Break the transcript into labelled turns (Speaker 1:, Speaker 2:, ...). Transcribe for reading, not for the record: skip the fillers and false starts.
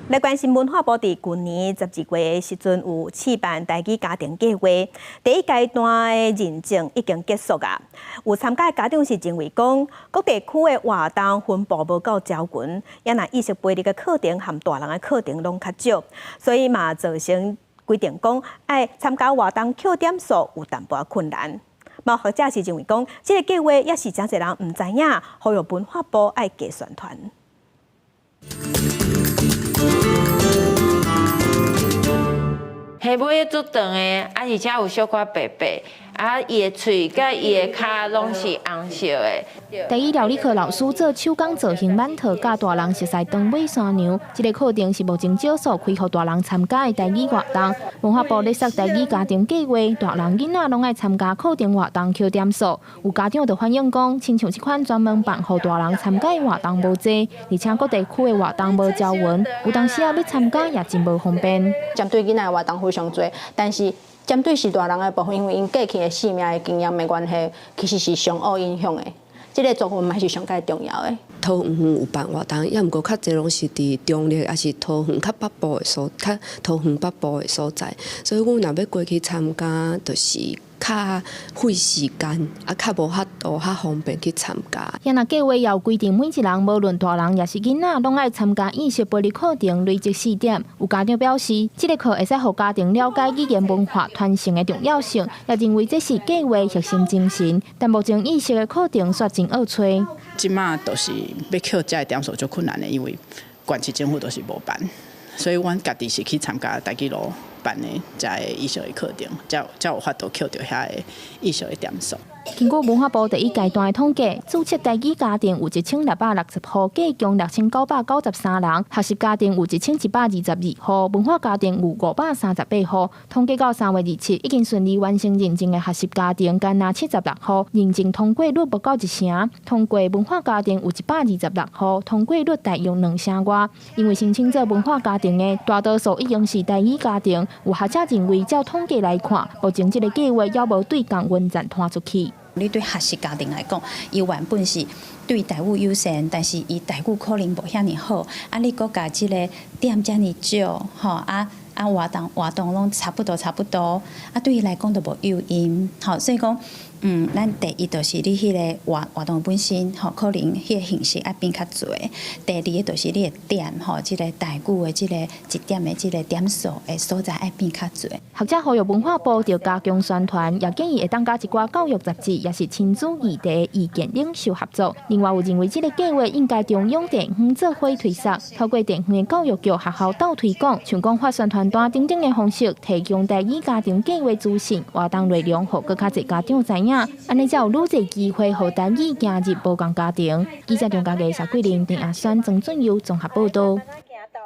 Speaker 1: 來關心文化部佇舊年12月的時陣有試辦台語家庭計劃，第一階段的認證已經結束啊。有參加的家長是認為講，各地區的活動分布無夠均勻，也若意識培力的課程和大人的課程攏較少，所以嘛造成規定講愛參加活動扣點數有淡薄仔困難。嘛學者是認為講，這个計劃也是誠濟人毋知影，呼籲文化部愛加宣傳。
Speaker 2: 下尾足長的，啊，而且有小可白白，啊，伊的喙佮伊的跤攏是紅色的。
Speaker 3: 台語料理課老師做手工造型饅頭，教大人熟似長尾山娘。這个課程是目前少數開予大人參加的台語活動。文化部咧設台語家庭計劃，大人囡仔攏愛參加課程活動扣點數。有家長就反映講，親像這款專門辦予大人參加的活動無濟，而且各地區的活動無均勻，有當時啊欲參加也真無方便。
Speaker 4: 針對囡仔的活動非常濟，但是針對是大人的部分，因為𪜶過去的生命的經驗的關係，其實是相互影響的。這个部分嘛是上蓋重要的。
Speaker 5: 桃園有辦活動，抑毋過較濟攏是佇中壢，抑是桃園較北部的所，較桃園北部的所在，所以阮若欲過去參加，就是較費時間，啊，較無法度較方便去參加。
Speaker 3: 也若計劃有規定，每一人無論大人抑是囡仔，攏愛參加意識培力課程，累積4點。有家長表示，這个課會使予家庭了解語言文化傳承的重要性，也認為這是計劃核心精神。但目前意識的課程煞真惡揣。
Speaker 6: 這馬就是欲扣這个點數足困難的，因為縣市政府都是無辦，所以阮家己是去參加台語路辦的這个意識的課程，才有法度扣著遐个意識的點數。
Speaker 3: 經過文化部第一階段的統計，註冊台語家庭有1660戶，計共6993人；學習家庭有1122戶，文化家庭有538戶。統計到3月27，已經順利完成認證的學習家庭，干焦76戶，認證通過率無夠一成；通過文化家庭有126戶，通過率大約兩成外。因為申請做文化家庭的大多數已經是台語家庭，有學者認為，照統計來看，目前這个計劃猶無對仝穩陣拖出去。
Speaker 7: 你對學習家庭來講，伊原本是對台語友善，但是伊台語可能無遐爾好。啊，你閣共這个點遮爾少，吼啊啊活動活動攏差不多差不多，啊對伊來講就無誘因，吼，所以講，咱第一就是你彼个活活動本身，吼，可能彼个形式愛變較濟。第二个就是你的點，吼，這个台語的這个一點的這个點數的所在愛變較濟。
Speaker 3: 學者呼籲文化部著加強宣傳，也建議會當佮一寡教育雜誌，抑是親子議題意見領袖合作。另外有認為這个計劃應該中央地方做伙推捒，透過地方的教育局學校鬥推廣，像講發宣傳單等等的方式，提供台語家庭計劃資訊、活動內容，予閣較濟家長知影，按呢才有愈濟機會予台語行入無仝家庭。記者張家傑、謝桂玲、鄭亞軒、曾俊佑綜合報導。